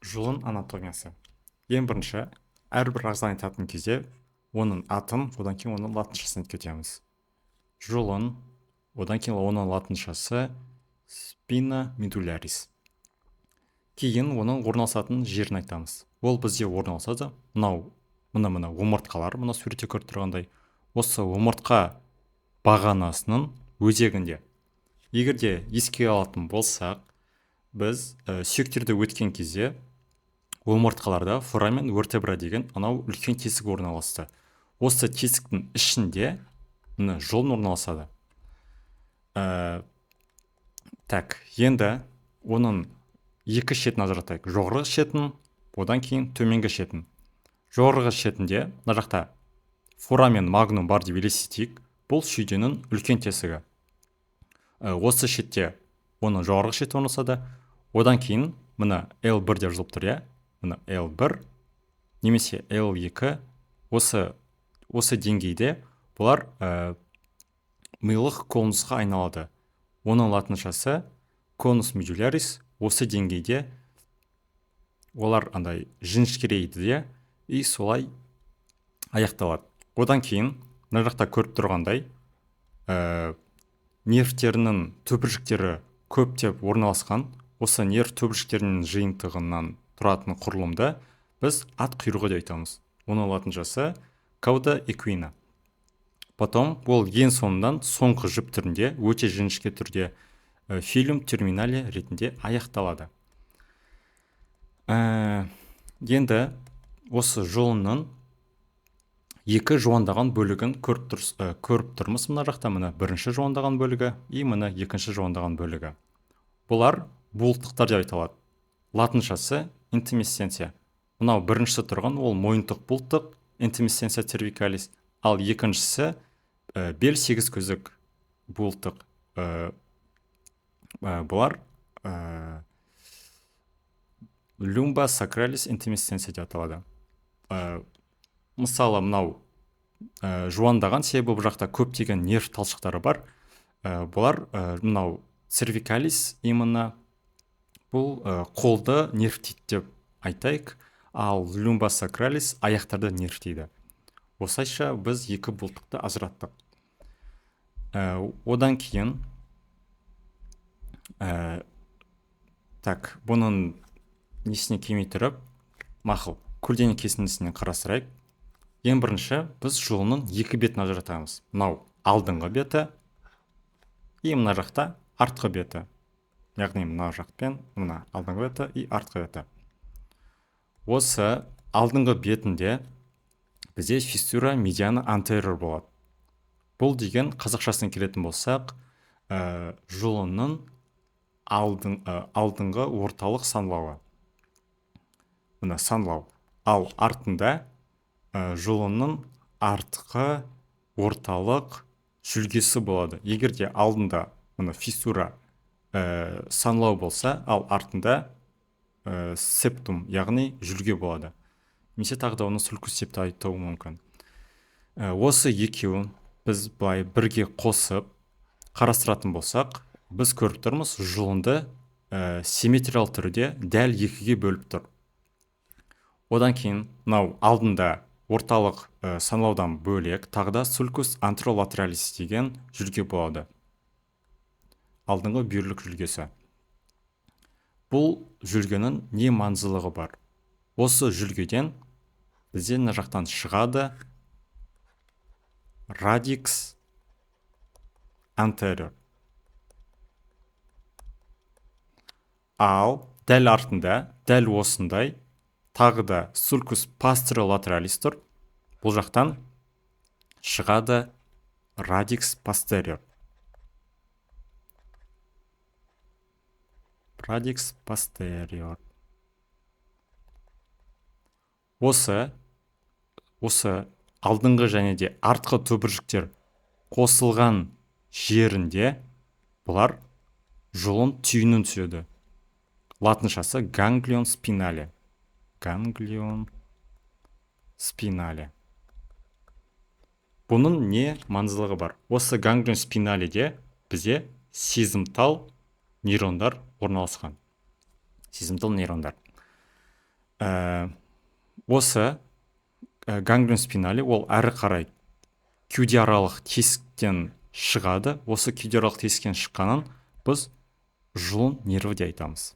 Жұлын анатомиясы. Ең бірінші, әрбір ағзаны айтатын кезде оның атын, одан кейін оның латыншасын айтып кетеміз. Жұлын, одан кейін оның латыншасы spina medullaris. Кейін оның орналасатын жерін айтамыз. Ол бізде орналасады. Мынау, мына омыртқалар, мына суретте көріп тұрғандай, осы омыртқа бағанасының өзегінде. Егер де еске алатын болсақ, біз сүйектерді өткен кезде омыртқаларда форамен вертебра деген анау үлкен тесік орналасты. Осы тесіктің ішінде мына жұлын орналасады. Так, енді оның екі шетін ажыратайық. Жоғарғы шетін, одан кейін төменгі шетін. Жоғарғы шетінде мына жақта форамен магнум бар деп елестетейік. Бұл шүйденің үлкен тесігі. Осы шетте оның жоғарғы шеті орналасады. Одан кейін мына L1 деп жазылып тұр, иә? Мына L1 немесе L2 осы деңгейде бұлар милық конусқа айналады. Оның латыншасы конус медулярис. Осы деңгейде олар андай жіңішкерейді де, и солай аяқталады. Одан кейін мына жақта көріп тұрғандай, нервтерінің түбіршіктері көптеп орналасқан. Осы нерв түбіршіктерінің жиынтығынан тұратын құрылымды біз ат құйрығы деп айтамыз. Оның латыншасы cauda equina. Потом ол ең соңынан соңғы жіп түрінде, өте жіңішке түрде филум терминале ретінде аяқталады. Енді осы жұлынның екі жуандаған бөлігін көріп тұрмыз мына жақта. Мына бірінші жуандаған бөлігі и мына екінші жуандаған бөлігі. Бұлар буылтықтар деп айталады. Латыншасы intumescentia. Мынау біріншісі тұрған ол мойынтық буылтық intumescentia cervicalis, ал екіншісі бел сегіз көзік буылтық. Бұлар lumba sacralis intumescentia деп аталады. Мысалы, мынау жуандаған, себебі бұл жақта көптеген нерв талшықтары бар. Бұлар мынау cervicalis именно бұл қолды нервтейді деп айтайық, ал lumba sacralis аяқтарды нервтейді. Осылайша біз екі бұлтықты ажыраттық. Одан кейін так, бұның несіне келмей тұрып, мақұл, көлденең кесіндісінен қарастырайық. Ең бірінші біз жұлынның екі бетін ажыратамыз. Мынау алдыңғы беті и мына жақта артқы беті. Яғни мына жақпен мына алдыңғы беті и артқы беті. Осы алдыңғы бетінде бізде фиссура медиана антериор болады. Бұл деген қазақшасына келетін болсақ, жұлынның алдыңғы орталық саңлауы. Мына саңлау. Ал артында жұлынның артқы орталық жүлгесі болады. Егер де алдында мына фиссура саңлау болса, ал артында септум, яғни жүлге болады. Немесе тағы да оны сулькус деп те айтуы мүмкін. Осы екеуін біз былай бірге қосып қарастыратын болсақ, біз көріп тұрмыз, жұлынды симметриялы түрде дәл екіге бөліп тұр. Одан кейін мынау алдында орталық саңлаудан бөлек тағы да sulcus anterolateralис деген жүлге болады. Алдыңғы бүйірлік жүлгесі. Бұл жүлгенің не маңыздылығы бар? Осы жүлгеден бізде мына жақтан шығады radix anterior. Ал дәл артында дәл осындай тағы да sulcus posterolateralис тұр. Бұл жақтан шығады radix posterior. Radix posterior. Осы алдыңғы және де артқы түбіршіктер қосылған жерінде бұлар жұлын түйінін түзеді. Латыншасы ganglion spinale. Ganglion spinale. Бұның не маңыздылығы бар? Осы ganglion spinaleде бізде сезімтал нейрондар орналасқан. Сезімтал нейрондар. Осы ганглион спинали ол әрі қарай кеудеаралық тесіктен шығады. Осы кеудеаралық тесіктен шыққанын біз жұлын нерві деп айтамыз.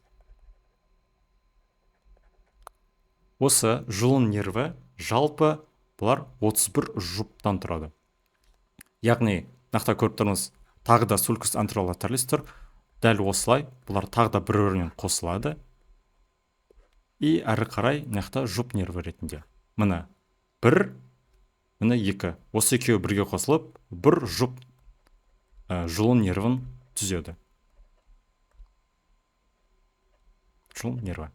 Осы жұлын нерві жалпы бұлар 31 жұптан тұрады. Яғни, нақты көріп тұрмыз, тағы да sulcus anterolateralist тұр. Дәл осылай бұлар тағы да бір-бірімен қосылады. И әрі қарай нақты жұп нерві ретінде. Міне бір, міне екі. Осы екеуі бірге қосылып, бір жұп жұлын нервін түзеді. Жұлын нерві.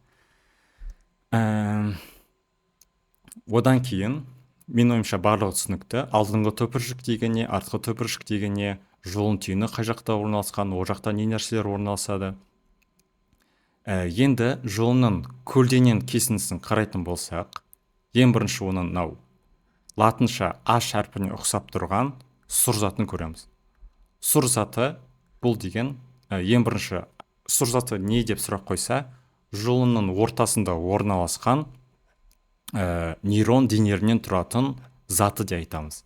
Одан кейін, мен ойымша барлығы түсінікті. Алдыңғы төпіршік деген не, артқы төпіршік деген не, жұлын түйіні қай жақта орналасқан, ол жақта не нәрселер орналасады. Енді жұлынның көлденең кесіндісін қарайтын болсақ, ең бірінші оның мынау латынша H әрпіне ұқсап тұрған сұр затын көреміз. Сұр заты бұл деген, ең бірінші сұр заты не деп сұрақ қойса, жұлынның ортасында орналасқан нейрон денелерінен тұратын заты деп айтамыз.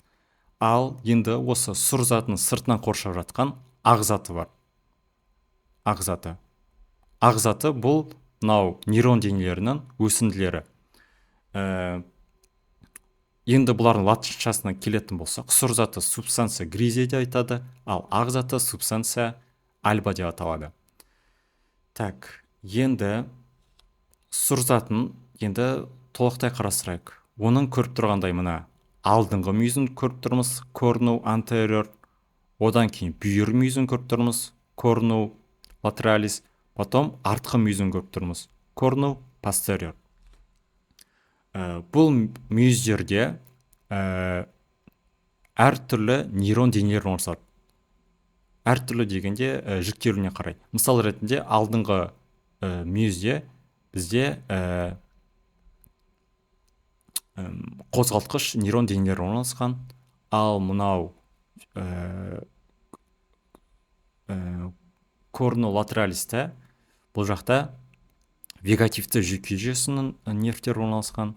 Ал енді осы сұр затының сыртынан қоршап жатқан ақ заты бар. Ақ заты. Ақ заты бұл мынау нейрон денелерінің өсінділері. Енді бұлардың латыншасына келетін болсақ, сұр заты субстанция гризия деп айтады, ал ақ заты субстанция альба деп аталады. Так, енді сұр затын енді толықтай қарастырайық. Оның көріп тұрғандай мына алдыңғы мүйізін көріп тұрмыз, корну антериор, одан кейін бүйір мүйізін көріп тұрмыз, корну латералис, потом артқы мүйізін көріп тұрмыз, корну постериор. Бұл мүйіздерде әртүрлі нейрон денелер орналасады. Әртүрлі дегенде жіктелуіне қарай. Мысал ретінде алдыңғы мүйізде бізде қозғалтқыш нейрон денелері орналасқан, ал мынау корну латералисте бұл жақта вегетативті жүйке жүйесінің нервтері орналасқан,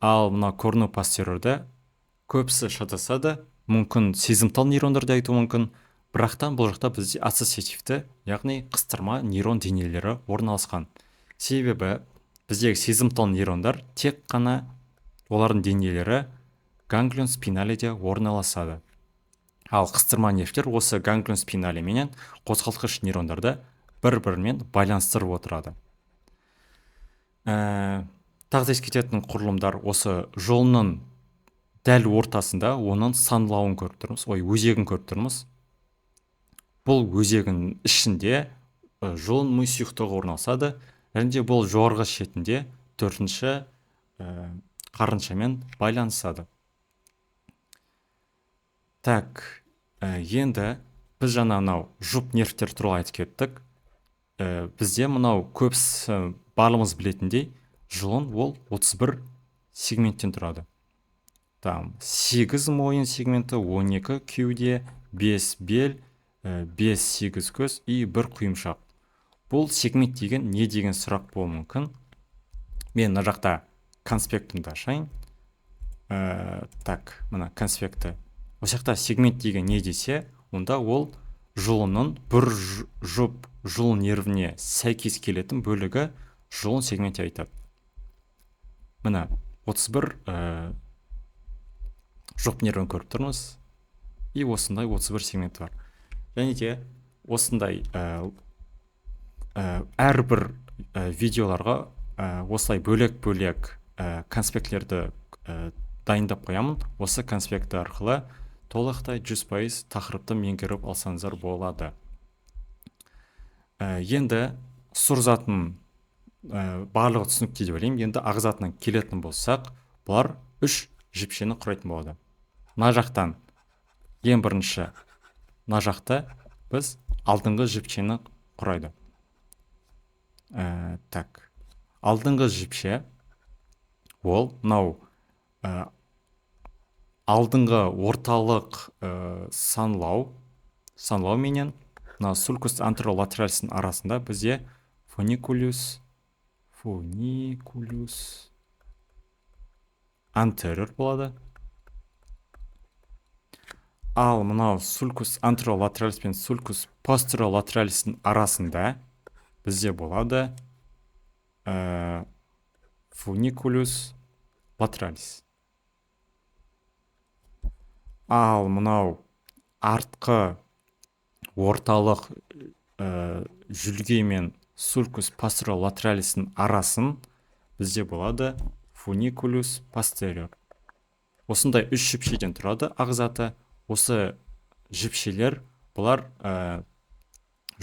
ал мына корну постериорда көбісі шатасады, мүмкін сезімтал нейрондар да айтуы мүмкін, бірақтан бұл жақта бізде ассоциативті, яғни қыстырма нейрон денелері орналасқан. Себебі біздегі сезімтал нейрондар тек қана олардың денелері ганглион спиналиде орналасады. Ал қыстырма нервтер осы ганглион спинали менен қозғалтқыш нейрондарды бір-бірімен байланыстырып отырады. Тағы да ескертетін құрылымдар осы жолының дәл ортасында оның саңылауын көріп тұрмыз, ой, өзегін көріп тұрмыз. Бұл өзегінің ішінде жұлын ми сұйықтығы орналасады, және де бұл жоғарғы шетінде төртінші қарыншамен байланысады. Так, енді біз жаңа мынау жұп нервтер туралы айтып кеттік. Бізде мынау көбісі барлығымыз білетіндей жұлын ол 31 сегменттен тұрады. Там 8 мойын сегменті, 12 кеуде, 5 бел, 5-8 көз и 1 құйымшақ. Бұл сегмент деген не деген сұрақ болуы мүмкін. Мен мына жақта конспектімді ашайын. Так, мына конспекті. Осы жақта сегмент деген не десе, онда ол жұлынның бір жұп жұлын нервіне сәйкес келетін бөлігі жұлын сегмент деп айтады. Мына 31 жұп нервін көріп тұрмыз. И осындай 31 сегмент бар. Және де осындай әрбір видеоларға осылай бөлек-бөлек конспектілерді дайындап қоямын. Осы конспекті арқылы толықтай 100% тақырыпты меңгеріп алсаңыздар болады. Енді сұр затын барлығы түсінікті деп ойлаймын. Енді ақ затына келетін болсақ, бұлар үш жіпшені құрайтын болады. Мына жақтан ең бірінші мына жақта біз алдыңғы жіпшені құрайды. Так, алдыңғы жіпше ол мынау алдыңғы орталық саңлау менен мына sulcus anterolateralis'in арасында бізде фуникулус Funiculus anterior болады. Ал мынау sulcus anterolateраlis пен sulcus posterolateralis'тің арасында бізде болады funiculus lateralis. Ал мынау артқы орталық жүлге мен sulcus posterolateralis'тің арасын бізде болады funiculus posterior. Осындай үш жіпшеден тұрады ағзаты. Осы жіпшелер, бұлар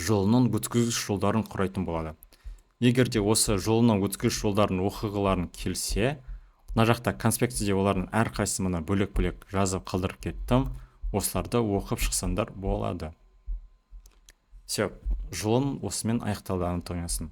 жұлынның өткізгіш жолдарын құрайтын болады. Егер де осы жұлынның өткізгіш жолдарын оқығыларың келсе, мына жақта конспектіде олардың әрқайсысын мына бөлек-бөлек жазып қалдырып кеттім. Осыларды оқып шықсаңдар болады. Все, жұлын осымен аяқталды анатомиясын.